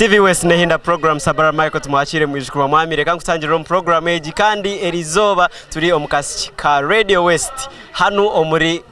TV West nehinda program Sabara Michael tumwakire mwijukuru wa mwami reka nkutangirire omu program egi kandi erizooba turi omu kasiki ka Radio West hanu omuri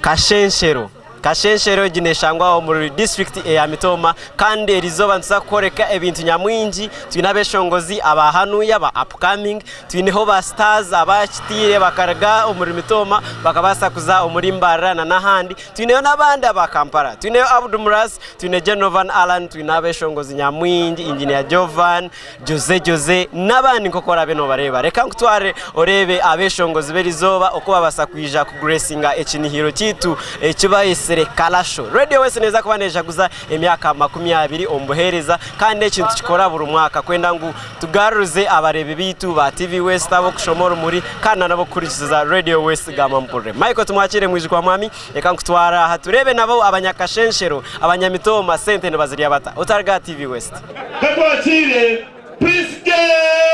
Kashenshero. Kashenshero egi neshangwa omuri disiturikiti eya Mitooma kandi erizooba nituza kukworeka ebintu nyamwingi. Twine abeshongozi aba hanuya aba upcoming, twineho ba stars abakitiire bakaruga omuri Mitooma bakabaasa kuza omuri Mbarara n'ahandi. Twineyo n'abandi aba Kampala. Twineyo Abdu Murasi, twine Genovan Allan, twine abeshongozi nyamwingi, Engineer Jovan, Jose Jose n'abandi nk'oku oraabe noobareeba. Reka nkutware oreebe abeshongozi b'erizooba oku babaasa kwija kuguresinga ekinihiro kyaitu eki bayetsire Kalasho. Radio West neeza kuba neejaguza emyaka 20 omu buheereza kandi eki nitukikora buri mwaka kwenda ngu tugarurize abareebi baitu ba TV West ab'okushoma orumuri kandi na n'ab'okuhurikiriza Radio West gamba mpurire. Michael Tumwakiire mwijukwa mwami, reka nkutware aha tureebe nabo abanyakashenshero, abanyamitooma sente nibazirya bata. Otariga aha TV West. Katwakiire Prince Gay!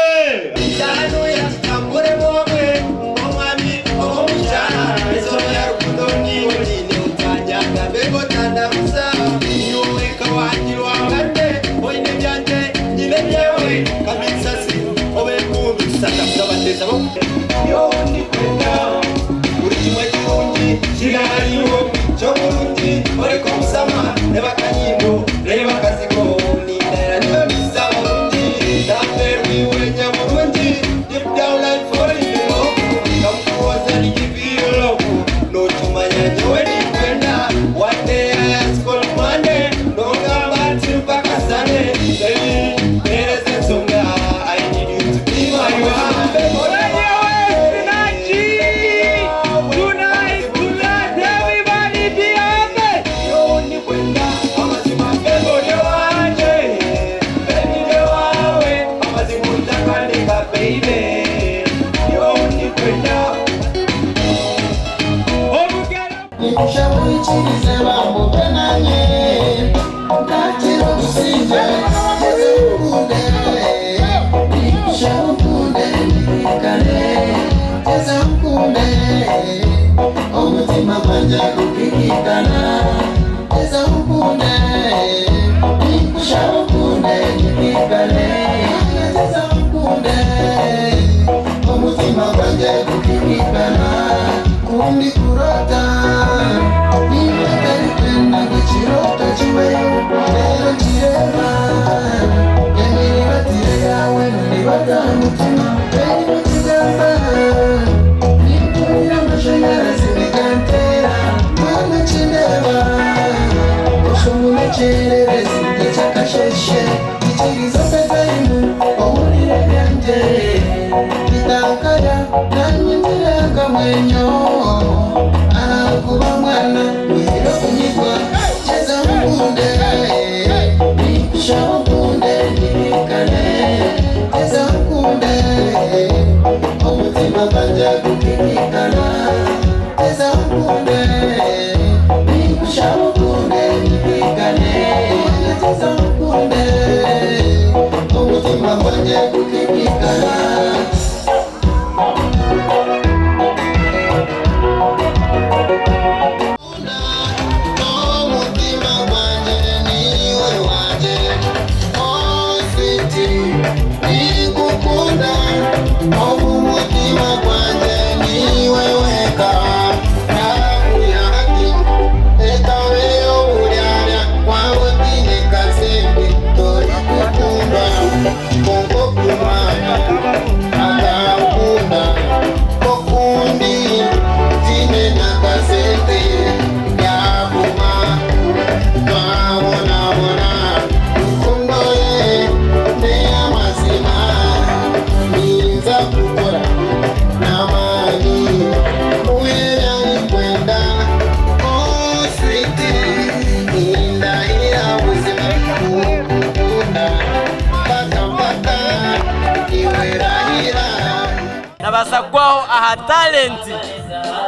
Nabaasa kugwaho aha talent.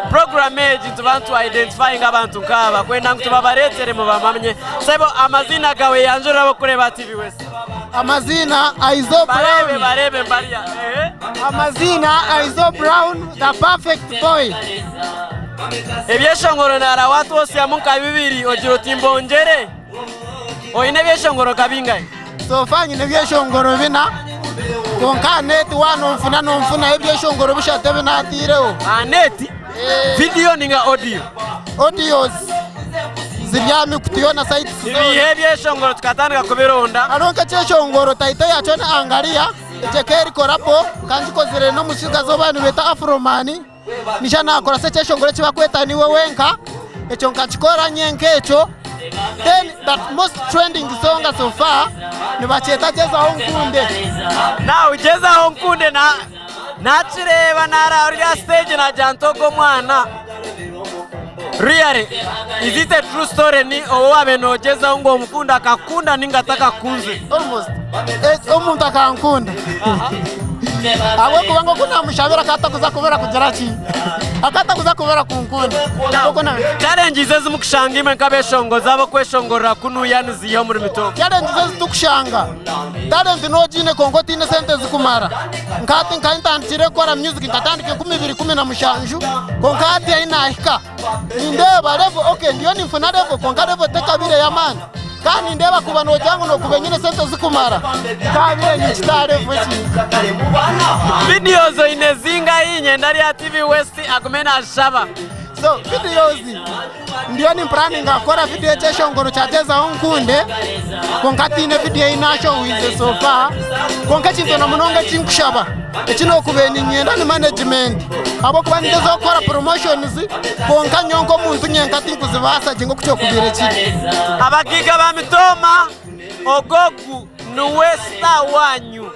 Program egi nituba nitu identifyinga abantu nkaaba kwenda ngu tubabareetere mubamanye. Sebo amaziina gaawe yanjura abarikureeba aha TV West. Amaziina Aizo Bareebe Brown. bareebe mbariya. Ehe. Amaziina Aizo Brown the perfect boy. Ebyeshongoro naara watwosyamu nka bibiri ogira oti mbongyere. Oine ebyeshongoro nka bingahi? So far nyine ebyeshongoro bina, kwonka aha neeti waaba nonfuna nonfunaho ebyeshongoro bishatu ebi naataireho. Aha neeti? Vidiyo ninga odiyo? Audios ziri aha mikutu yoona sites Ni zoona. biiha ebyeshongoro tukatandika kubironda? Hariho nk'ekyeshongoro title yaakyo ni Angalia, egyo ekaba eri collabo kandi ngikozire n'omutsigazi ou baabaire nibeeta Afroman. Naija naakoresa ekyeshongoro eki barikweta Niiwe Wenka, ekyo nkakikora nyenka ekyo. Then the most trending song so far nibakyeta Gyezaho Nkunde. Now Gyezaho Nkunde na nakireeba naraaba ori aha stage nagira nti ogu omwana really is it a true story ni ou wabaire nogyezaho ngu omukunde akakukunda ninga takakukunzire? Almost. Omuntu akankunda. Ahabw'okuba nk'oku naamushabire akaba atakuza kubura kugira ki? Akaba atakuza kubura kunkunda. Nk'oku na- Challenges ezi mukushanga imwe nk'abeshongozi ab'okweshongorera kunuya niziiha omuri Mitooma? Challenges ezi tukushanga, talent nogiine kwonka otiine sente zikumara. Nka hati nka ntandikire kukora music nkatandika 2017 kwonka hati ahi naahika nindeeba level okay ndiyo ninfuna level kwonka level tekabire ey'amaani. Kandi nindeeba kuba noogira ngu nookuba nyine sente zikumara, nkaabire ninkita aha level egi. Videos oine zingahi? Nyenda ari aha TV West agume naazishaba. So videos ndiyo nimpuraninga kukora video y'ekyeshongoro kya Gyezaho Nkunde kwonka tihaine video ei naashohwize so far. Kwonka ekintu na munonga eki nkushaba eki nookubaire niinyenda ni management ahabw'okuba ningyezaho kukora promotions Kwonka nyowe nk'omuntu nyenka tinkuzibaasa gye nk'oku kyokubaire kiri. Abagaiga ba Mitooma, Ogogu niwe star wanyu.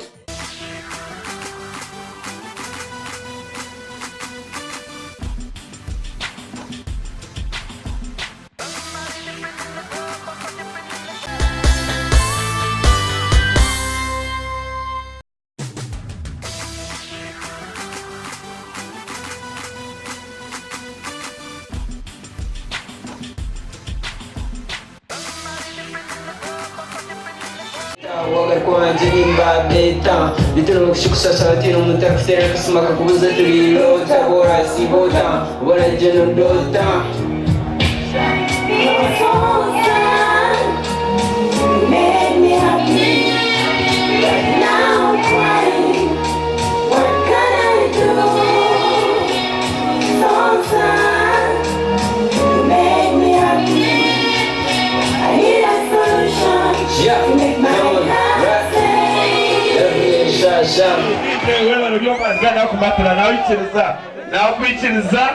Nakwikiriza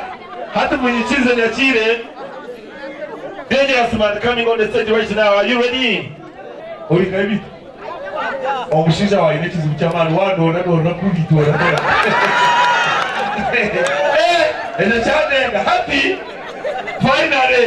hati munyikirize nyakiire Dangerous man coming on the stage right now are you ready? Ori kabi Omushaija waawe aine ekizibu ky'amaani waanoora noora kubi toora toora Eh ekyo kyandenga hati finally.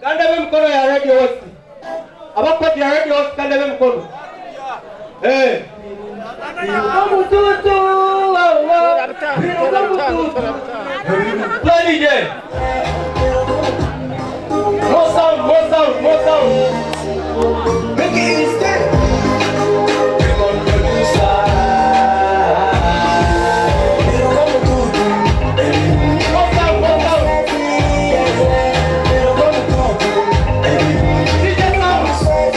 Kandebe emikono ya Radio West. Abakukwatira Radio West kandebe emikono. Eh. Omututu Play DJ. More sound, more sound, more sound. Make it instant. More sound, more sound. DJ sound.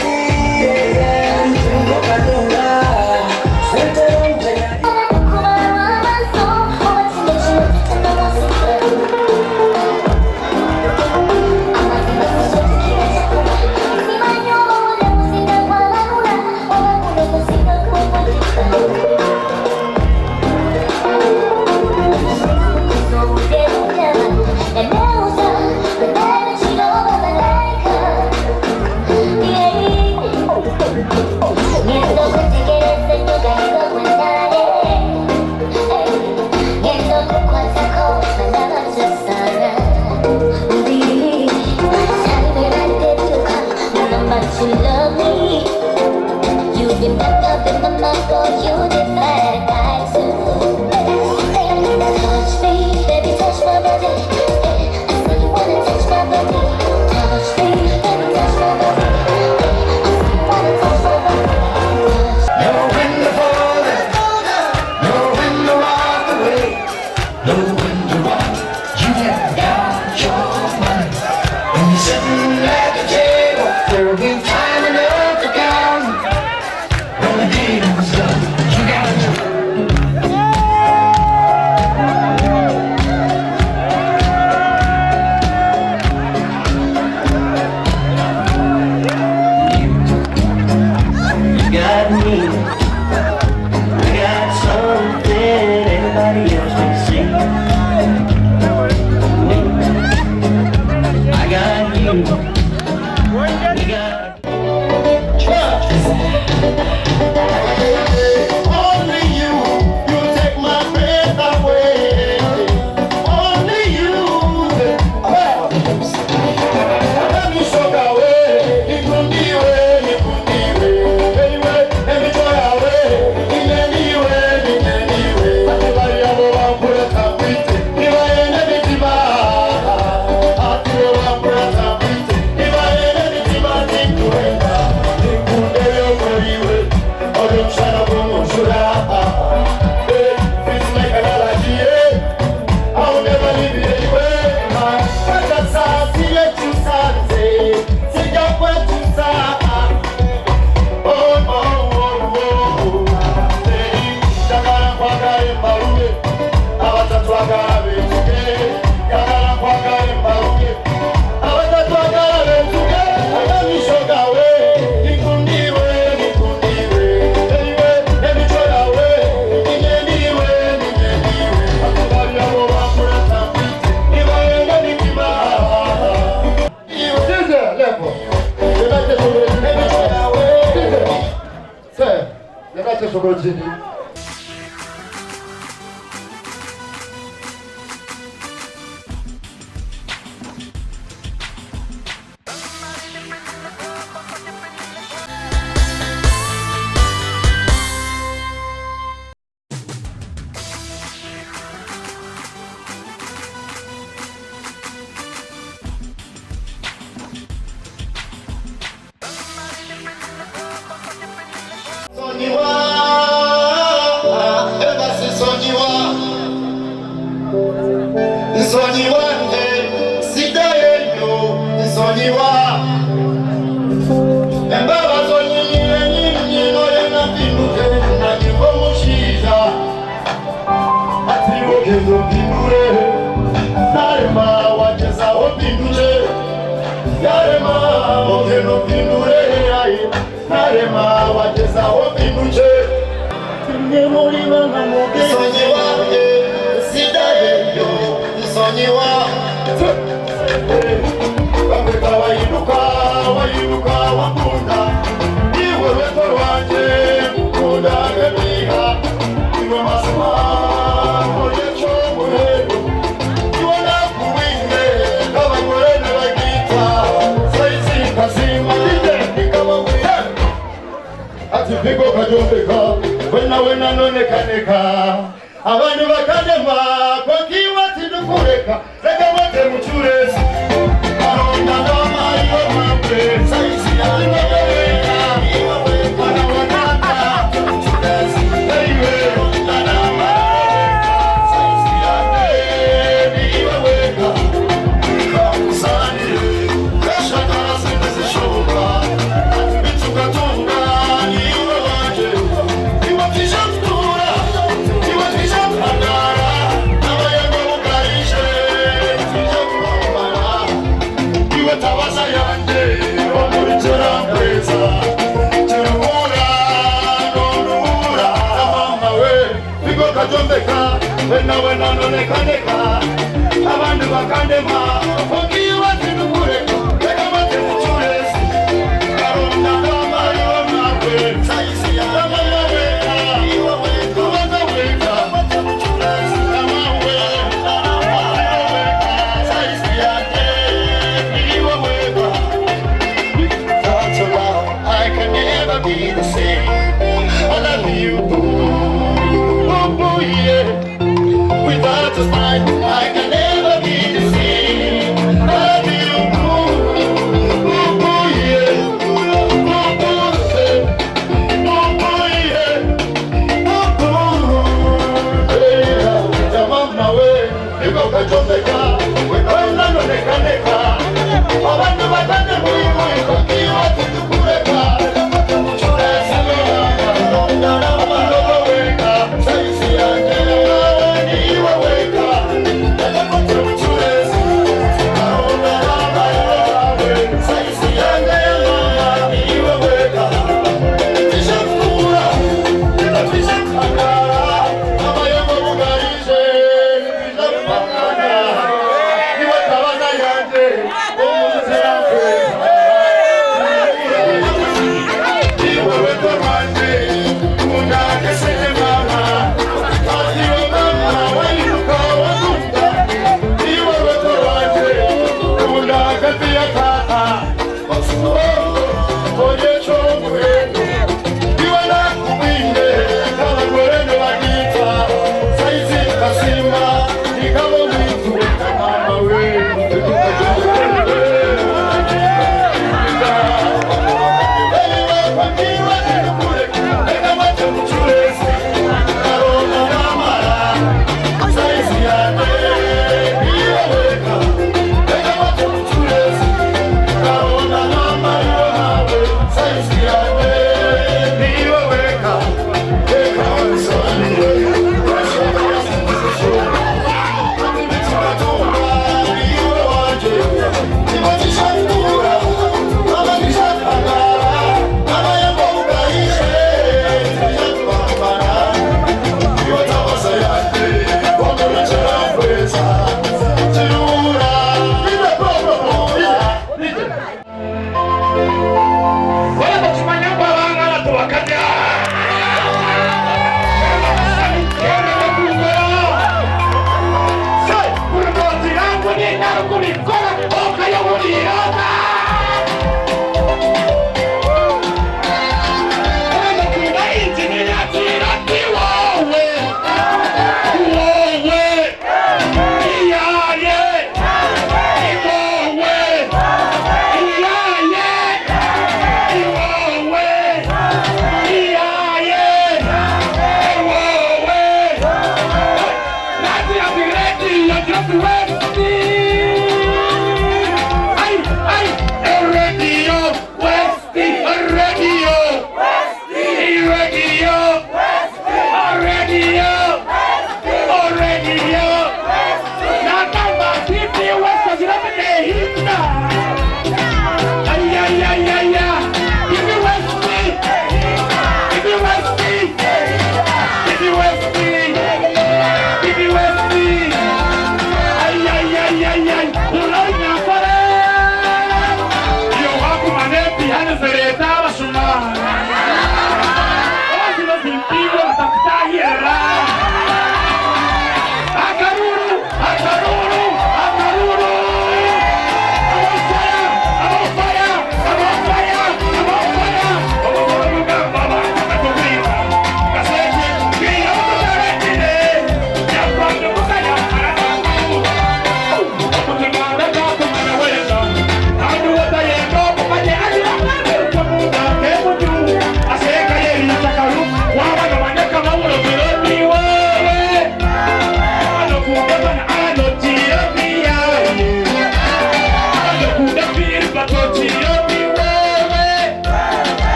I can never be the same.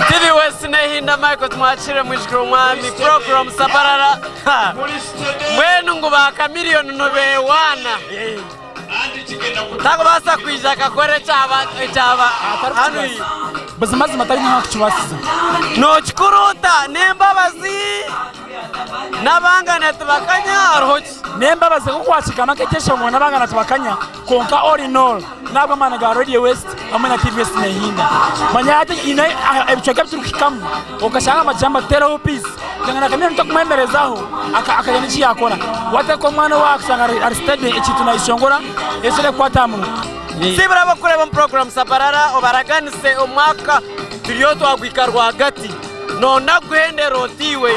TV West nehinda Michael tumwakire mwijukuru omwami program sabarara mbwenu ngu ba Chameleone nibewaana takubaasa kwija akakora ekyaba ekyaba hanu Buzimazima tari nk'ahakukibaasiza. Nokikuruuta n'embabazi n'abangana tibakanya hariho ki? N'embabazi nk'oku waakigamba nk'ekyeshongoro n'abangana tibakanya kwonka all in all n'ahabw'amaani ga Radio West hamwe na TV West neehinda. Manya hati haine ebicweka ebi turikuhikamu okashanga nibagira ngu batuteereho peace kugira ngu na Chameleone tokumwemerezaho akagira n'eki yaakora. Waateeka omwana owaawe akashanga ari steady ekintu naayeshongora ekyo erikukwata aha munwa. Nsiibura abarikureeba omu puroguraamu Sabarara obaraganise omwaka turiyo twagwika rwagati. Noona kuhendera ota iwe?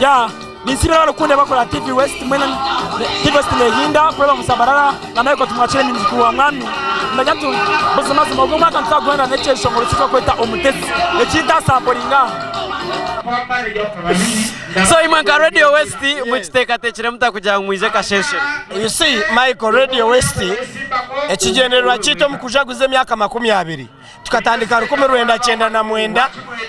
Yeah, ninsiimira abarikukunda ebakora TV West mbwenu TV West nehinda kureba ngu Sabarara na Michael Tumwakire ni muzukuru wa mwami. Nimanya nti buzimazima ogu omwaka nituza kuguhenda n'ekyeshongoro eki turikweta Omutesi eki ntasampuringa aha. So imwe nka Radio West mukiteekateekire muta kugira ngu mwije Kashenshero? You see, Michael, Radio West ekigyendererwa kyaitu omu kujaguza emyaka 20 tukatandika 1999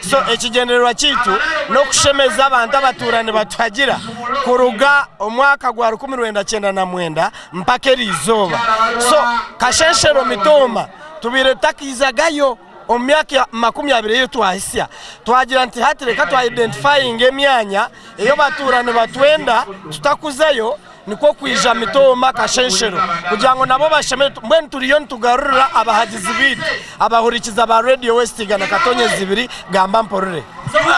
so ekigyendererwa kyaitu n'okushemeza abantu abatuura nibatuhagira kuruga omwaka gwa 1999 mpaka eriizooba. So Kashenshero Mitooma tubaire tutakiizagayo. Omu myaka 20 ei twahitsya, twagira nti hati reka twa identifyinga emyanya ei abatuura nibatwenda tutakuzayo nikwo kwija Mitooma Kashenshero kugira ngu nabo bashemererwe. Mbwenu turiyo nitugarurira abahagizi baitu, abahurikiza ba Radio West 100.2 gamba mpurire.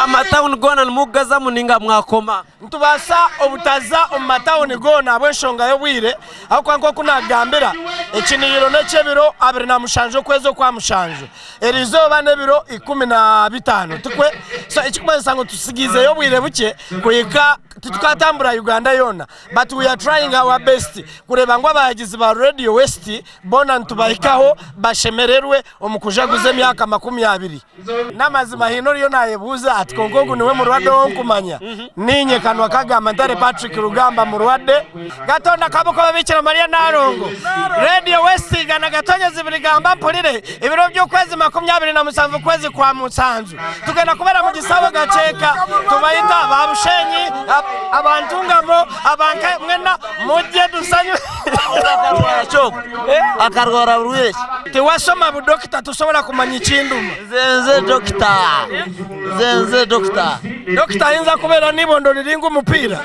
Amatawuni goona nimukugazamu ninga mwakoma? Nitubaasa obutaza omu matauni goona ahabw'enshonga y'obwire, ahabw'okuba nk'oku naakugambira, ekinihiro n'eky'ebiro 27 okwezi okwa mushanju. Eri izooba n'ebiro 15, tikwe? So ekirikumanyisa ngu tutsigaizeyo obwire bukye kuhika. Titukatambura Uganda yoona but we are trying our best kureeba ngu abahagizi ba Radio West boona nitubahikaho bashemererwe omu kujaguza emyaka 20. N'amazima haine oriyo naayebuuza ati kwonka ogu niwe murwadde ou nkumanya? Niinye kanwa kagamba Ntare Patrick Rugamba murwadde. Gatonda Kabukoba Bikira Maria Nalongo Radio West Igana Gatonya Zibiri Gamba Mpurire Ebiro by'okwezi 27 kwezi kwa musanju Tugenda kubera mu gisabo Gakyeka Tubayita aba Bushenyi aba Ntungamo aba Nkayi mwena mujye dusanyu Akarwara buri wese. Tiwashoma budokita tosobora kumanya ekinduma. Nze nze dokita. Nze nze dokita. Dokita ayinza kubeera n'ibondo riri nk'omupiira.